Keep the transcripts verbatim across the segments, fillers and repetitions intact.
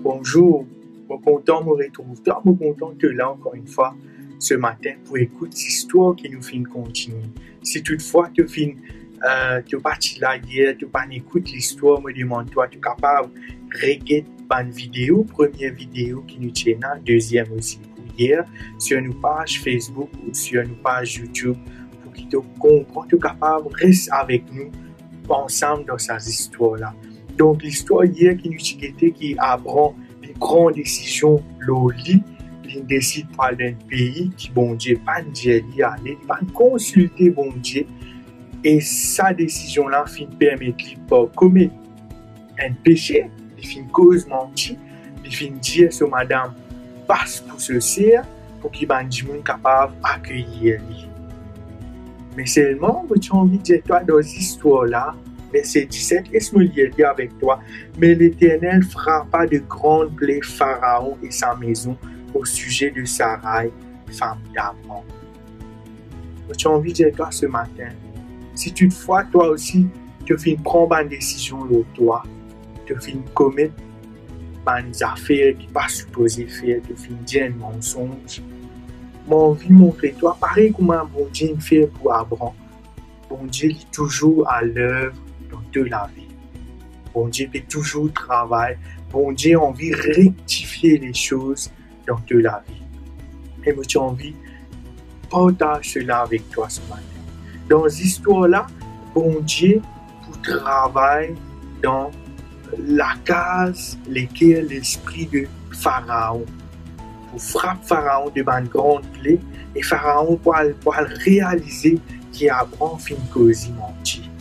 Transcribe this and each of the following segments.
Bonzour, mo kontan mo retrouv twa, mo kontan to la ankor enn fwa se matin pou ekout zistwar ki nou finn kontigne. Si toutfwa to finn, eh, to pa ti la yer, to pa'nn ekout listwar, mo demann twa, to kapav reget bann video, premie video ki nou ti ena, deziem osi pou yer, sur nou paz Facebook ou sur nou paz YouTube, pou ki to konpran, to kapav res avek nou ansam dan sa zistwar la. Donk, listwar yer ki nou ti gete, ki Abram, li pran desizion lor li, li desid pou al dan enn pei ki Bondie pa'nn dir li ale, li pa'nn konsilte Bondie, e sa desizion la finn permet li pa komet enn pese, li finn koz manti, li finn dir so madam pas pou so ser, pou ki bann dimoun kapav akeyir li. Me selman, mo ti anvi dir twa dan zistwar la, verse diset, les mo lir li avek twa. Me Leternel frapa de gran pie Faraon e sa mezon o size de Sarai, fam Abram. Mo ti anvi dir twa se matin, si toutfwa twa osi to finn pran bann desizion lor twa, to finn komet bann zafer ki pa sipoze fer, to finn dir enn mansonz, mo anvi montre twa, parey kouma Bondie inn fer pou Abram, Bondie li touzour a lev dan to lavi. Bondie pe touzour travay. Bondie anvi rektifie lesoz dan to lavi. E mo ti anvi partaz sela avek twa se matin. Dan zistwar la, Bondie pou travay dan lakaz, leker, lespri de Faraon, pou frap Faraon de bann gran pie, e Faraon pou al, pou al realize ki Abram finn koz li manti.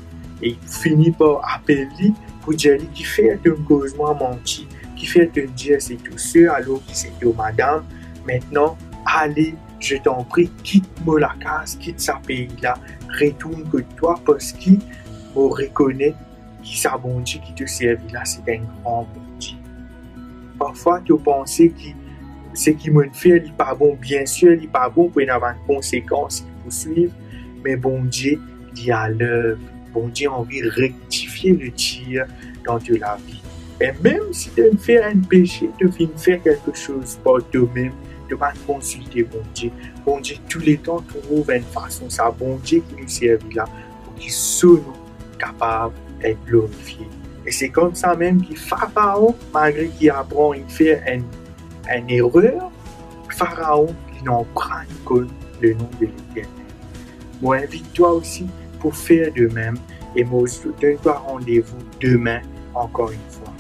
E li fini par apel li pou dir li, "Kifer to'nn koz mwa manti? Kifer to'nn dir se to ser, alor ki se to madam? Mintnan, ale, je t'en prie, kit mo lakaz, kit sa pei la, retourn kot twa, parski mo rekonet ki sa Bondie ki to servi la, se enn gran Bondie." Parfwa to panse ki seki mo'nn fer li pa bon, biensir li pa bon, pou ena bann konsekans ki pou swiv, me Bondie li a lev. Bondie anvi rektifie letir dan to lavi. E mem si to'nn fer enn pese, to finn fer kelke soz par tomem, to pa'nn konsilte Bondie, Bondie touletan trouv enn fason. Sa Bondie ki nou servi la, pou ki so nom kapav et glorifie. E se koumsamem ki Faraon, malgre ki Abram inn fer enn, enn erer, Faraon li napa konn lenom de Leternel. Mo invit twa osi pou fer de mem, e mo donn twa randevou demin ankor enn fwa.